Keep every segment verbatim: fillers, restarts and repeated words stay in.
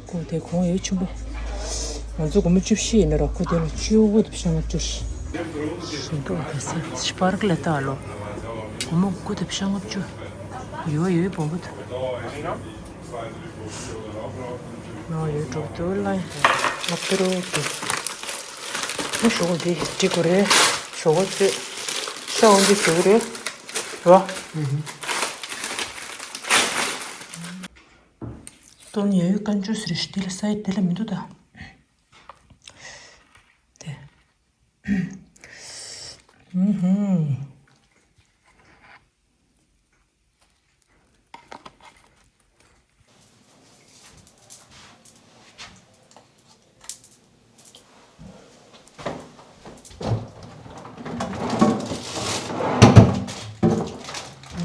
ཁོ་དེ་གོང་ཡོད་ཆེན་པོ། ང་ཚོ་སྒོར་མོ་བཅུ་བཞི་ཡིན་ན་ར་ཁོ་དེ་ལ་བཅུ་དགུ་དང་ཕྱེད་ལྔ་བཅུ། ཞིང་འབྲོག་གི་ས་སྤར་གི་ལ་ལྟ་ལོ། སྒོར་མོ་དགུ་དང་ཕྱེད་ལྔ་བཅུ། ཡོད་ཡོད་སྦོམ་པོ་འདུག་ང་ཡོད་འགྲོ་དུ་ལ་ལབ་ཏུ་རོ་དུ། ཁོ་ཞོགས་པ་འདི་འགྲིག་གི་རེད། ཞོགས་པ་ཚོས་ཤ་འོང་འདི་ཞོགས་རེད། རོ། ཏོན་ཡོད་ཀན་ཅུ་སི་རེད་ཤི་དེ་ལ་ས་ཡི་དེ་ལ་མི་འདུག་ད། དེ། ཧུམ་ཧུམ།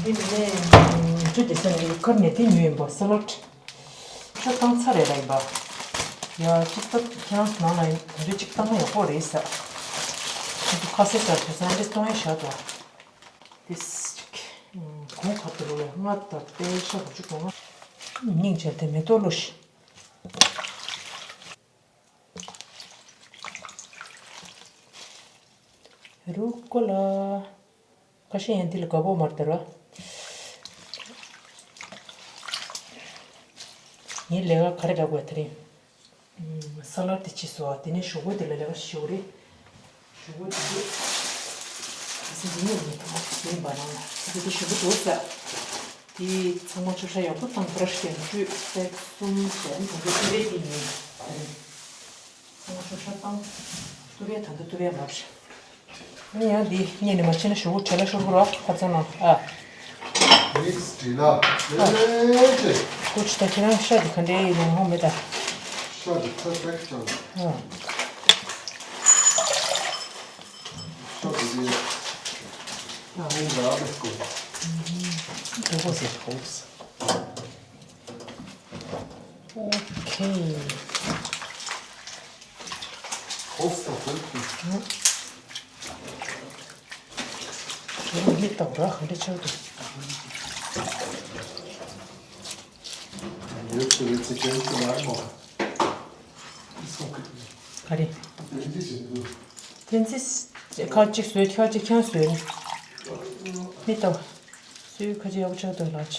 འདི་ནས་ཅི་དེ་ས་ནས་ཁར་ནས་དེ་ཉོས་ཡིན་པ་ས་ལོད། ཤ་བཏང་ཚར་རེད་ལ་ཡིན་པ། ཡ་གཅིག་ལྟ་ཁྱེད་རང་ཚོ་ནང་ལ་ཡིན་དུས་གཅིག་བཏང་ན་ཡག་པོ་རེད་ས། ཁྱེད་ཚོ་ཁ་ཟས་ཟ་དུས་ཚང་འདི་གཏོང་ཡ་བཞག་དོ། དེ་གཅིག་གོང་ཁ་དུ་རུ་ལ་ལྔ་དང་པད་ཤ་དགུ་བཅུ་གོ་ལྔ། སྙིང་རྗེ་དེ་མེ་ཏོག་བླུགས་ཤིག་རུ་ཀོ་ལ། ཁ་ཤས་ཡང་འདི་ལ་དགའ་པོ་མར་དར་བ། ངའི་ལས་ཀ་ག་རེ་རག་དགོས་དེ་རིང་། ས་ལར་དེ་ཕྱིས་སོ་དེ་ནས་ཞོགས་པོ་དེ་ལ་ལས་ཀ་ཞུ་རེད། ཞོགས་པོ་དེ་དུས། ཨ་སི་འདི་ཉིད་ནས་ཐོག་མ་ཡིན་པ་ནང་ལ་དེ་དུས་ཞོགས་པོ་འགྲོ་ས། དེ་ཚང་མ་ཆུ་ཤ་ཡག་པོ་བཏང་བཀྲ་ཤིས་རྒྱན་སྤྲུས་པེག་གསུམ་བྱས་ནས་དེ་འདྲ་ཀི་རེ་དེ་ཉིད་དེ་རིང་། ཚང་མ་ཆུ་ཤ་བཏང་། ཏུ་རེ་ད་ལྟ་ཏུ་རེ་མ་རེད། ཨ་ནི་ཡང་འདི་བརྙན་ནས་མ་ཕྱིན་ན་ཞུ་བོ་བྲེལ་ལ་ཤོར་གི་རོགས་ཁ་ཚང་ནང་ཨ། མིག་སི་བྲིས་ན་ཨེ་ཅེ། ཁོ་ཅི་ད་ཁྱེད་རང་ཤ་འདི་ག་འདྲའི་ཡིན་ནའང་ཧོ་མེད་ད། ཤ་འདི་ཚ་པེག་ཅང་། ཨ། ཤ་འདི་འདི་ཨ་ཧོ་ར་མེད་ཀོ། འདུག་གོ་ཟེར་ཧོ། ཨོ་ཁེ། ཧོབ་སྟེ་ཧོབ་སྟེ། ཨོ། མི་ལྟ་བུ་ར་ག་འདྲ་ཆགས་འདུག་ཡོད་ཚུལ་ཚིག་གི་ཚུལ་ལ་མོ། ག་རེ། བསྟན་འཛིན་ཁ་ཅིག་བཟོས་ཁ་ཅིག་ཁྱང་བཟོས་ནས། མི་ལྟ་བུ། སུས་ཁ་ཅིག་ཡག་པོ་ཆགས་འདུག་ལགས།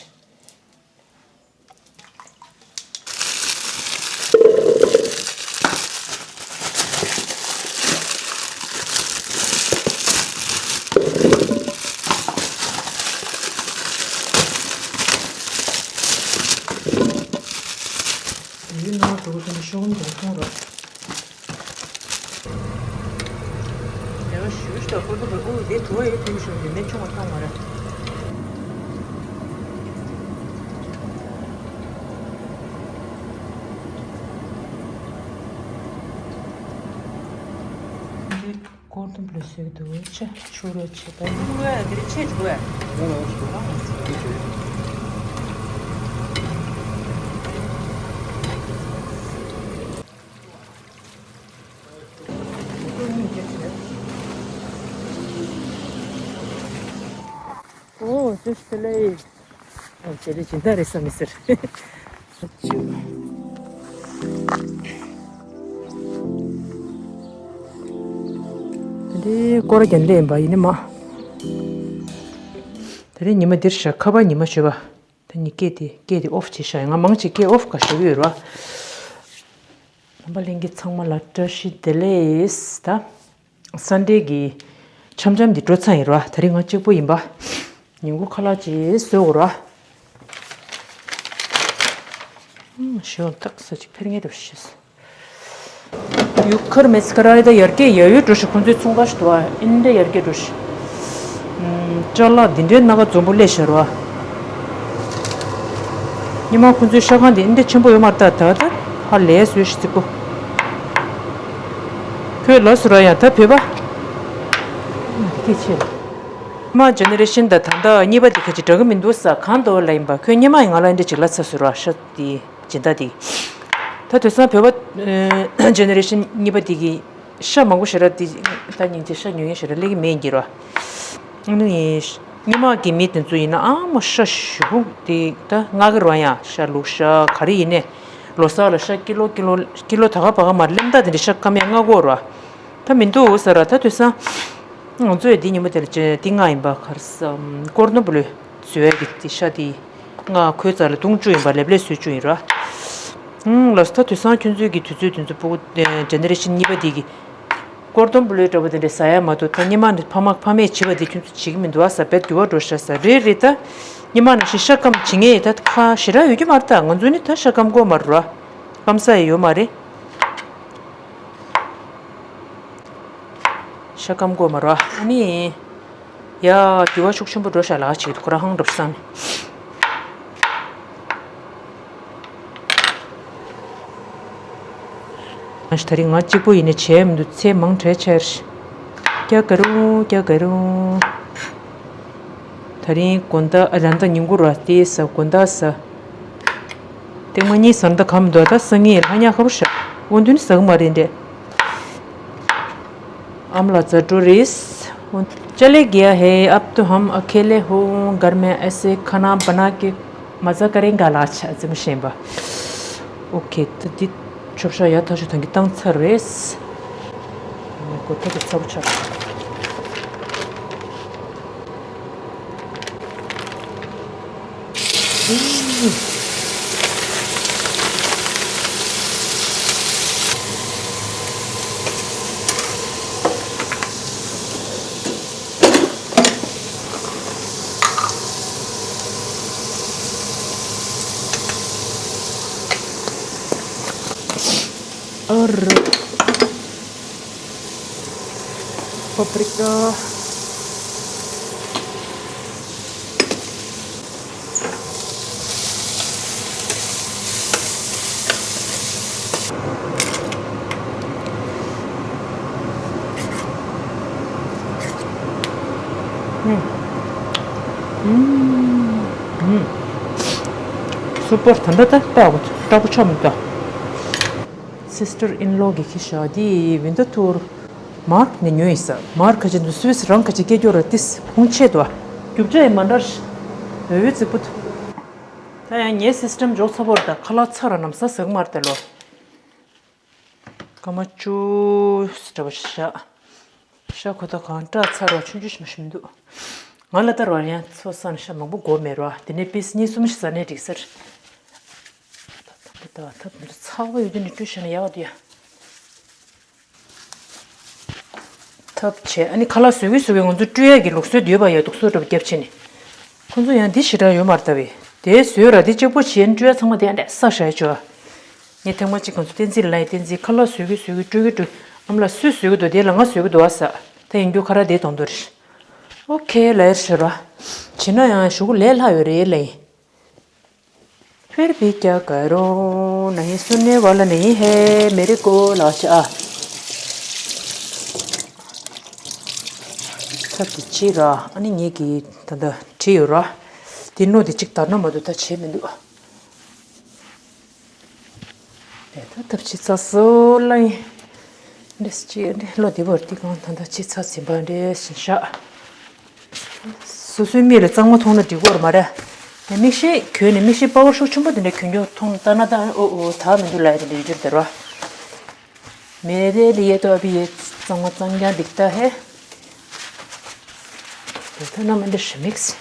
ཡུལ་ནང་དུ་དེ་ནི་ཤོག་འདི་མཐོང་རོགས། ལས་ཀ་ཞུ་ཞུ་དགོས་འདུག་ཨུ་དེ་དུ་བ་ཡོད་དུས་ཤོག་འདི་མེད་ཆུང་བ་བཏང་བ་རེད། འདི་སྐོར་དུ་འབུལ་སྲོལ་འདུག་ཆ་ཆུ་རོ་ཆེ་པ་འདི་ལ་འདིར་ཆེ་འཇུག་པས། ཨོ་ཅོ་ཤི་ལེ། ཨོ་ཅེ་ལེ་ཅི་འདྲ་རེད་བསམ་མི་ཟེར། ད་རེས་སྐོར་རྒྱན་ལེན་པ་ཡིན་ནི་མ། ད་རེས་ཉི་མ་འདིར་ཤ་ཁ་པར་ཉི་མ་ཞོད་པ། ད་ནི་སྐད་དེ་སྐད་དེ་ཨོཕ་བྱེད་ཤག་ང་མང་ཆེ་སྐད་ཨོཕ་ག་ཞོག་ཡོད་ར། རྣམ་པ་ལྷན་རྒྱས་ཚང་མ་ལ་བཀྲ་ཤིས་བདེ་ལེགས་ད། སན་ཌེ་གི་འཆམ་འཆམ་འདི་འགྲོ་ཚར་ཡིན་ར། ད་རེས་ང་གཅིག་པོ་ཡིན་པ། ཉིན་གུང་ཁ་ལག་ཅིག་བཟོས་དགོས་ར། ཞོ་ཏག་ས་ཅིག་ཕེར་ངེས་འགྲོ་ཤེས། ཡུ་ཁར་མེ་སི་ཁ་ར་ད་ཡར་རྒྱས་ཡ་ཡུ་འགྲོ་ཤི་ཁོང་ཚོའི་ཚོང་ཁ་ཞིག་འདུག་ཨ། ཨིན་འདྲ་ཡར་རྒྱས་འགྲོ་ཤི། ཅ་ལག་འདི་འདྲའི་སྣ་ཁ་འཛོམས་པོ་སླེབས་ཤར་བ། ཉི་མ་ཁོང་ཚོའི་ཤ་ཁང་འདི་ཨིན་འདྲ་ཆེན་པོ་ཡོད་མ་རེད་ད། ད་ད་ཧ་ལས་བཟོས་ཤི་ཚིག་པོ། ཁོས་ལ་སུ་ར་ཡང་ད་བོད་པ། སྐད་ཆེ། མ་ཇེ་ནེ་རེ་ཤན་ད་ད་ད་གཉིས་པ་འདི་ཁ་ཅིག་འདྲ་གི་མི་འདུག་ས་གང་འདུག་ལ་ཡིན་པ་ཁོས་སྔོན་མ་ཡི་ང་ལ་ཨིན་འདྲ་ཅིག་ལ་ཚ་སུ་ར་ཤ་འདི། སྦྱིན་བདག་དེ། ད་དེང་སང་བོད་པ་ཇེ་ནེ་རེ་ཤན་གཉིས་པ་དེ་གི་ཤ་མང་པོ་ཞེ་དྲག་དེ་ད་སྙིང་རྗེ་ཤ་ཉོ་མཁན་ཞེ་དྲག་སླེབས་ཀྱི་མེད་འགྱུར་བ། ཨ་ནི་སྔོན་མ་གི་མི་དེ་ཚོ་ཡིན་ན་ཨ་མ་ཤ་ཞེ་པོ་དེ་ད་མངགས་ཀྱི་རེད་ཡ། ཤ་ལུག་ཤ་ག་རེ་ཡིན་ནའི་ ལོ་གསར་ལ་ཤ་ཀི་ལོ་ཀི་ལོ་ཀི་ལོ་ད་ག་པ་ག་མར་ལེམ་ད་དེ་འདྲ་ཤ་སྐམ་ཡ་ལྔ་དགོས་ར། ད་མི་འདུག་ཟེར་ར། ད་དུས་སང་ང་ཚོས་འདི་ཉིན་མོ་དེ་ལ་ཅེ་འདི་ལྔ་ཡིན་པ་གར་སམ་ཀོར་དོན་བུ་ལོས་བཟོས་ཡ་གི་དེ་ཤ་དེ་ལྔ་ཁོའི་རྩ་ལ་བརྡུངས་བཅུག་ཡིན་པ་ལེབ་ལེབ་བཟོས་བཅུག་ཡིན་ར། ཧུང་ལགས་སོ། ད་དུས་སང་ཁྱོད་ཚོའི་གི་དུས་ཚོད་དུས་ཚོད་ཕྲུ་གུ་ཇེ་ནེ་རེ་ཤན་གཉིས་པ་དེ་གི་ཀོར་དོན་བུ་ལོའི་འདྲ་པོ་དེ་འདྲ་ཟ་ཡ་མ་གཏོགས། ད་སྔོན་མ་ནས་ཕ་མ་ཕ་མས་བྱིས་པ་དེ་ཁྱོད་ཚོ་བྱེད་ཀྱི་མི་འདུག་ཨ། ཟ་བེད་འགྱུར་བ་འགྲོ་ཤག་ཟ། རེད་རེད། ད་སྔོན་མ་ནང་བཞིན་ཤ་སྐམ་བྱེད་མཁན་ད་ཁ་ཞེ་དྲག་ཡོད་ཀྱི་མ་རེད། ད་ང་ཚོ་ནི་ད་ཤ་སྐམ་དགོས་མ་རེད་ར། སྐམ་ས་ཡི་ཡོད་མ་རེད། ཤ་སྐམ་དགོས་མ་རེད་ར། ཨ་ནི། ཡ། འགྱུར་བ་ཤུགས་ཆེན་པོ་འགྲོ་ཤག་ལ་ཅིག་ཁོ་རང་ཧང་འགྲོ་བསམ། ང་ཞིག་ད་རིང་ང་གཅིག་པོ་ཡིན་ནས་བྱས་མི་འདུག་ཚེ་མང་དྲགས་ཆེར། ཀྱ་ག་རུང་། ཀྱ་ག་རུང་། ད་རིང་དགོང་དག་ཨ་ལན་ད་ཉིན་གུང་ར་དེ་ཟ། དགོང་དག་ཟ། ཐེངས་མ་གཉིས་ཟ་ན་ད་ག་མི་འདུག་ད་སང་ཉིན་ལྷ་ཉག་ཁ་པོ་ཤ། འོ་འདུན་ཟ་གི་མ་རེད་འདྲ། ཨམ་ལ་ཛ་འགྲོ་རེས། चले गया है, अब तो हम अकेले हो, घर में ऐसे खाना बना के मज़ा करेंगे ལགས་ཆ་ཙི་མ་ཤེས་པ། ཨོ་ཁེ། ད་འདི་ཆོབ་ཤ་ཡ་ཐ་ཤོ་ཐང་གི་བཏང་ཚར་རེས། མི་གོ་ཐ་གི་ཚ་པོ་ཆགས། ཨ་རོ། པ་པྲི་ཀ། ཨུམ། ཨུམ། ཨུམ། སུ་པར་ད་འདྲ་ད་ལྟ་བུ་ལྟ་བུ་ཆོག་མི་འདུག Sister in law གི་ཁྱི་ཤ་འདི་ཝིན་ཏར་ཐུར། མར་ནས་ཉོས་ཡིན་ས། མར་ཁ་ཅིག་འདུག་སུད་སི་རང་ཁ་ཅིག་སྐད་སྐྱོ་ར་ཏིས་ཁུང་ཆེ་དོ། རྒྱུག་ཆ་ཡི་མ་འདྲ་ཤི། འོད་འོད་རྫིག་པོ་འདུག་ད་ཡང་ངའི་སིས་ཊམ་འཇོག་ཚ་པོ་རེད། ད་ཁ་ལག་ཚ་ར་ནམ་ས་ཟ་གི་མ་རེད་ད་ལོ། སྐར་མ་བཅུ་འདྲ་པོ་ཤ། ཤ་ཁོ་ད་གང་སྐྲག་ཚ་ར་ཆུང་ཆུང་ཞིག་མ་ཞིག་མི་འདུག་ང་ལ་ལྟར་བ་ཡང་ཚོ་ས་ནས་ཤ་མང་པོ་དགོས་མེད་ར། དེ་ནས་པིས་གཉིས་གསུམ་ཞིག་ཟ་ནས་འགྲིག་ས་རེད། ད་ད་ད་ཚ་པོ་ཡོད་དུས་ནས་བཀྲུས་བྱས་ན་ཡག་པ་འདུག་ཡ། ཐབས་བྱས། ཨ་ནི་ཁ་ལག་བཟོ་གི་བཟོ་གི་ང་ཚོ་བཀྲུ་ཡས་ཀྱི་ལུགས་སྲོལ་འདུས་པ་ཡ་འདུག་སོ་འདྲ་པོ་རྒྱབ་བྱས་ནས། ཁོ་ཚོ་ཡང་འདི་ཞེ་དྲག་ཡོད་མ་རེད་ད་བས། དེ་བཟོས་ར་འདི་གཅིག་པོ་བྱས་ནས་བཀྲུ་ཡས་ཚང་མ་དེ་འདྲ་ས་ཞ་ཡ་ཅོ། ངས་ཐེངས་མ་གཅིག་ང་ཚོ་བསྟན་འཛིན་ལ་ཡ་བསྟན་འཛིན་ཁ་ལག་བཟོ་གི་བཟོ་གི་བཀྲུ་གི་བཀྲུ། ཨམ་ལ་སུས་བཟོ་གི་འདུག་དེ་ལ་ང་བཟོ་གི་འདུག་ཨ་ས། ད་ཡིན་རྒྱུ་ཁ་ར་དེ་གཏོང་འདུག་རེད། ཨོ་ཁེ་ལ་ཡར་ཞོར་བ། བྱས་ན་ཡང་ཞུ་གུ་ལས་སླ་ཡོད་རེད་ལ་ཡིན། फिर भी क्या करूं, नहीं सुनने वाला नहीं है मेरे को ལགས་ཤ་ཨ། ཐབས་དེ་ཅི་ར། ཨ་ནི་ངེད་ཀྱིས་ད་ལྟ་བྲིས་ཡོད་ར། དེ་ནོ་དེ་གཅིག་དར་ན་མ་གཏོགས་ད་བྱས་མི་འདུག་དེ་ད་ཐབས་ཅི་ཚ་སོ་ལ་ཡིན། འདྲེས་ཅི་འདྲེ་ལོ་དེ་བར་དེ་གང་ད་ད་ཅི་ཚ་ཟིན་པ་འདྲེས་ཤག་སོ་སོའི་མིག་ལ་གཙང་མ་མཐོང་ན་འགྲིག་གི་ཡོད་མ་རེད། དེ་མིག་ཤེལ་གྱོན་ནས་མིག་ཤེལ་པ་ཝར་ཤུགས་ཆེན་པོ་དེ་འདྲ་གྱོན་གྱོན་མཐོང་ལྟ་ན་ད་ཨོ་ཨོ་ད་མི་འདུག་ལབ་ཡ་དེ་འདྲ་ཡོད་རྒྱུ་རེད་དེ་རོ། མེ་རེ་ལི་ཡེ་ཏོ་ཨ་བི་ཡེ་གཙང་མ་གཙང་རྐྱང་འགྲིག་ད་ཧེ། དེ་ད་ན་མི་འདྲ་ཞི་མིག་སི།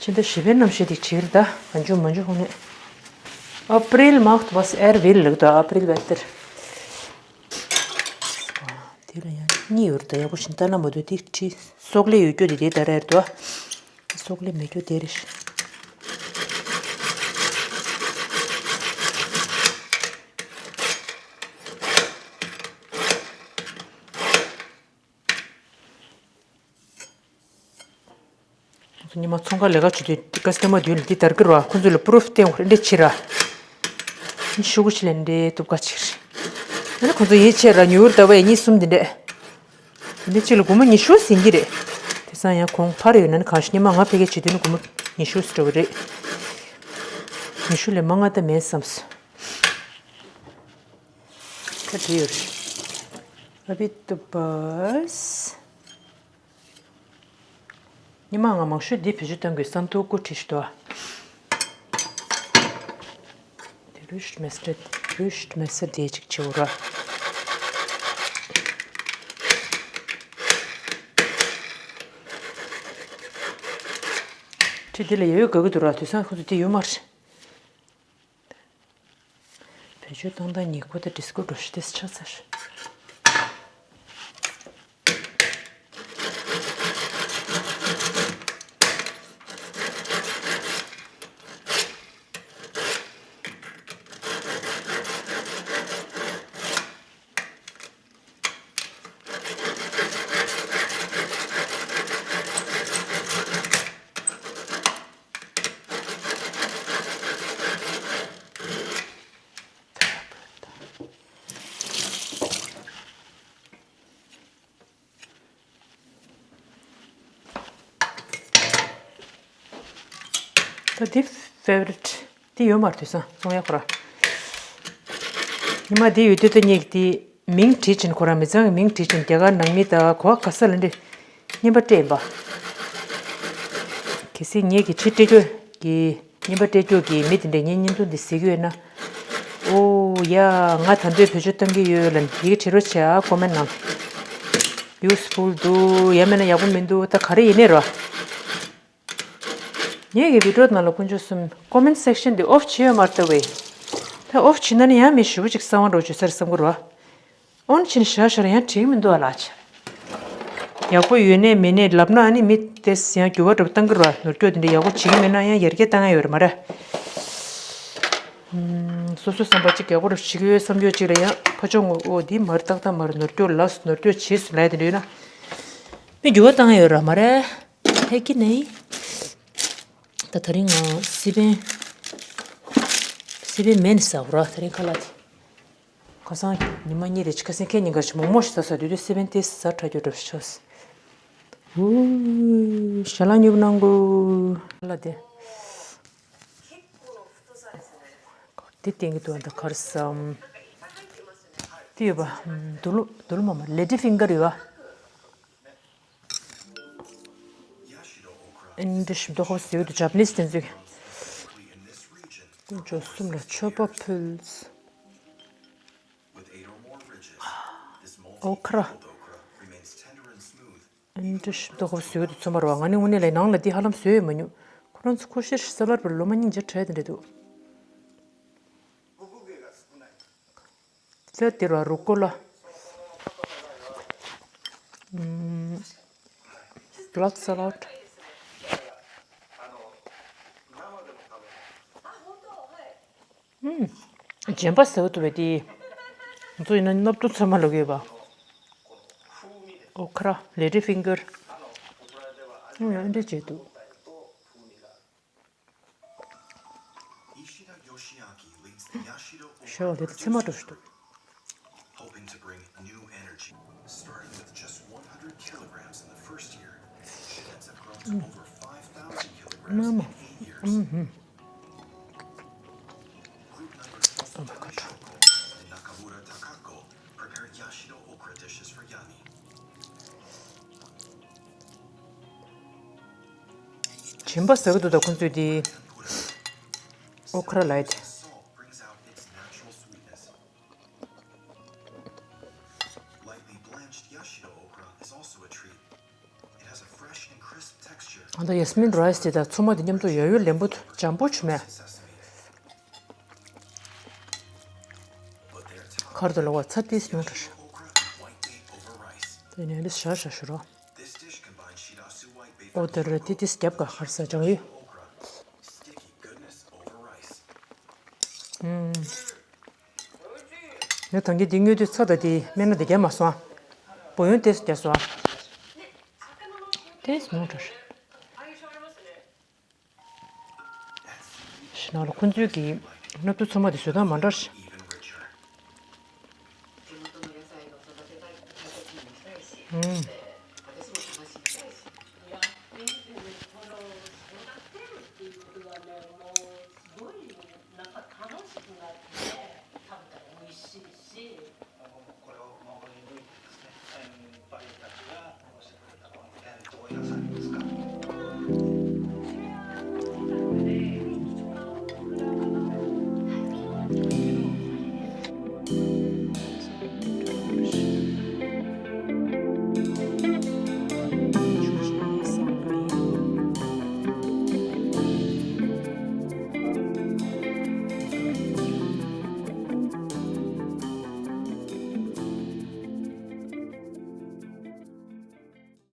ཕྱི་ཟླ་བཞི་པའི་གནམ་གཤིས་དེ་བྱིར་ད་ག་འཇུ་མ་འཇུ་ཧོ་ནས། April macht was er will ལགས་ད་ཨ་པི་རིལ་ཝེ་ཏར། དེ་ལ་ཡང་གཉིས་ཡོད་རེད་ད། ཡག་པོ་ཞིག་ལྟ་ན་མ་འདུག་དེ་ཁྲི་སོག་ལེ་ཡོད་རྒྱུ་དེ་དེ་ལྟར་རེད་དོ། སོག་ལེ་མེད་རྒྱུ་དེ་རེད། ཉི་མ་ཚོང་ཁང་ལས་ཀ་བྱེད་དུས་ཀ་སི་ཊ་མར་མདུན་ལ་འདི་དར་གི་རོ། ཁོ་ཚོ་ལ་པུ་རུ་ཕུ་བསྟན་འོ་རེ་འདྲ་བྱེད་ར། ཤུ་གུ་ཆི་ལེན་འདྲེ་ཏུབ་ཀ་ཆིར། ཨ་ནི་ཁོ་ཚོ་ཡིད་ཆེས་ར་ཉུ་ཡུར་ལྟ་བས་གཉིས་གསུམ་འདི་འདྲས། འདི་གཅིག་ལ་སྒོར་མོ་ཉི་ཤུ་ཟིན་གྱི་རེད། དེ་སང་ཡང་གོང་འཕར་ཡོད་ན་ནི་གང་ཤི་ཉི་མ་ང་ཕ་གི་བྱེད་དུས་ནི་སྒོར་མོ་ཉི་ཤུ་ཟེར་བ་རེད། ཉི་ཤུ་ལས་མང་ང་ད་མེད་བསམས། ཁ་བྲིས་ཡོད་རེད། ཨ་བི་ཏུ་བས། ཉི་མ་ང་མང་ཤོས་འདི་བེད་སྤྱོད་གཏང་དགོས་བསམ་ཐུག་སྐུ་ཁྲིད་ཤི་ཏོ། དེ་ Röstmesser, Röstmesser དེ་གཅིག་བྱེད་འོ་ར། ཁྲི་དེ་ལ་ཡོད་དགའ་གི་འདུག་ར། དུས་སང་ཁོ་ཚོ་དེ་ཡོད་མ་རེད། བེད་སྤྱོད་བཏང་སྟངས་ཉེས་པོ་དང་ཌིས་ཀོ་འགྲོ་ཤི་ཏེས་ཆགས་ཚར། ད་འདི་ཕེ་ཝ་རི་ཊི་འདི་ཡོད་མ་རེད། དུས་སང་བཙོང་ཡག་ཁོ་ར། ཉི་མ་འདི་ཡོད་དུས་ད་ངས་འདི་མིང་བྲིས་ཕྱིན། ཁོ་རང་མི་ཚང་གི་མིང་བྲིས་ཕྱིན། རྒྱ་གར་ནང་མི་དང་གོ་བ་ག་ས་ལ་འདི་རྔན་པ་སྤྲད་ཡིན་པ། གལ་སྲིད་ངས་ཀྱི་ཁྲི་སྤྲད་རྒྱུ་གི་རྔན་པ་སྤྲད་རྒྱུ་གི་མི་དེ་འདྲས་ངའི་བརྙན་ཐུང་འདི་གཟིགས་ཀྱི་ཡོད་ན། ཨོ་ཡ། ང་ད་འདོད་བེད་སྤྱོད་གཏང་གི་ཡོད་ལ་ཡི་གེ་བྲིས་རོགས་བྱས་ཨ། ཀོ་མེན་ནང་། ཡུ་སི་ཕུལ་འདུག་ཡང་མིན་ན་ཡག་པོ་མི་འདུག་ད་ག་རེ་ཡིན་ནའི་རོ། ངེད་ཀྱི་བི་ཌིའོ་ནང་ལ་དཀོན་མཆོག་གསུམ་ཀོ་མེན་སེག་ཤན་འདི་ཨོཕ་བྱས་ཡོད་མ་རེད་ད་བས། ད་ཨོཕ་བྱས་ན་ནི་ཡང་མི་ཞེ་པོ་ཅིག་གསང་བ་འགྲོ་བྱེད་ས་རེད་བསམ་གི་རོ། ཨོན་བྱས་ནས་བཞག་བཞག་ཡང་བྲིས་མི་འདུག་ཨ་ལགས། ཡག་པོ་ཡོད་ནའི་མེད་ནའི་ལབ་ན་ཨ་ནི་མི་དེས་ཡང་འགྱུར་བ་འགྲོ་བཏང་གི་རོ། ནོར་སྐྱོ་དེ་འདྲ་ཡག་པོ་བྱེད་ཀྱི་མེད་ན་ཡང་ཡར་རྒྱས་བཏང་ཡ་ཡོད་རེད་མ་རེད། ཨུམ། སོ་སོའི་བསམ་པ་གཅིག་ཡག་པོ་རུ་བྱེད་ཀྱི་ཡོད་བསམ་ཡོད་གཅིག་ལ་ཡང་ཕ་ཆུང་ངོ་ཨོ་འདི་མ་རེད་ཏག་ཏག་མ་རེད། ནོར་སྐྱོ་ལ་ནོར་སྐྱོ་བྱེད་སུ་ལ་ཡ་དེ་འདྲ་ཡོད་ན་མི་འགྱུར་བ་བཏང་ཡ་ཡོད་རེད་མ་རེད། ཧེ་ཀི་ནི། ད་ད་རིང་ང་སི་པན། སི་པན་མེན་ཟ་བ་ར་ད་རིང་ཁ་ལག་དེ། ཁ་སང་ཉི་མ་གཉིས་རེ་ཁ་སང་ཁྱེད་ཉིན་དཀར་ཞིག་མོག་མོག་ཞིག་ཟ་ས་དུས་དུས་སི་པན་དེ་ཟ་ཁྲ་རྒྱུ་འགྲོ་ཤོག་ཨུ། ཞལ་ལག་ཉོབ་གནང་གོ་ལ་དེ། དེ་སྟེང་གི་དུ་བ་འདི་གར་སམ། དེ་ཡོད་པ། དུ་ལུ་དུ་ལུ་མ་མ་ལེ་ཌི་ཕིང་གར་ཡོད་པ། ཨིན་ཌི་ཤི་མདོ་ཁོ་ཟེར་དུ་ཇ་པ་ནིས་དེ་ཚོས། དཀོན་མཆོག་གསུམ་ལ་མཆོད་པ་ཕུལ། ཨོ་ཁ་ར། ཨིན་ཌི་ཤི་མདོ་ཁོ་ཟེར་དུ་ཚོ་མར་བ་ང་ནི་དངོས་གནས་ལས་ནང་ལ་འདི་ཧ་ལམ་བཟོས་ཡོད་མ་མྱོང་། ཁོ་རང་ཚོ་ཁོ་ཤེར་ཤི་ས་ལར་བར་ལོ་མ་སྙིང་རྗེ་ཁྲལ་དེ་འདྲ་འདུག་ཚལ་དེ་ར་རུ་ཀོ་ལ། ཨུམ། བྷ་ལོག་སེ་ལོཌ། ཨུམ། རྗེན་པ་ཟེར་བ་འདུག་པས་དེ། ང་ཚོ་ཡིན་ན་སྣབས་ཏོ་ཚང་མ་ལོག་ཡོད་པ། ཨོ་ཁ་ར་ལེ་ཌི་ཕིང་གར། ཨུམ་ཡང་འདྲ་བྱས་འདུག་ཤ་བ་དེ་ཚེ་མ་འགྲོ་ཞིག་འདུག Hoping to bring new energy. Starting with just one hundred kilograms in the first year, shipments have grown to over five thousand kilograms in eight years. Group members also Nakamura Takako prepared yashiro okra dishes for Yanni. རྗེན་པ་ཟེར་གི་འདུག་ད་ཁོང་ཚོས་དེ། ཨོ་ཁ་ར་ལའི་ཏི། ད་ཡ་སི་མིན་རའི་སི་དེ་དང་ཚོད་མ་དེ་མཉམ་དུ་ཡ་ཡོ་ལེན་པོ་འཇམ་པོ་བྱུང་མེད། ཁར་དུ་ལོག་པ་ཚ་ཏིས་ཉུང་དྲགས། དེ་ནས་ལིས་ཞར་ཞར་ཞུ་རོགས། ཨོ་དེར་དེ་ཏིས་རྒྱབ་ཀ་ཁར་ས་ལྗང་ཡོད། ངས་ཐང་གི་འདི་དངོས་དུས་ཚ་ད་དེ་སྨན་སྣ་དེ་རྒྱབ་མ་སོང་ཨ། བུ་ཡོན་ཏེས་རྒྱབ་སོང་ཨ། ཏེས་ཉུང་དྲགས། ཤི་ན་ལ་ཁོ་ཚོའི་གི་སྣབས་ཏོ་ཚོ་མ་དེ་བཟོ་སྟངས་མ་འདྲ་ཤི། ཨུམ།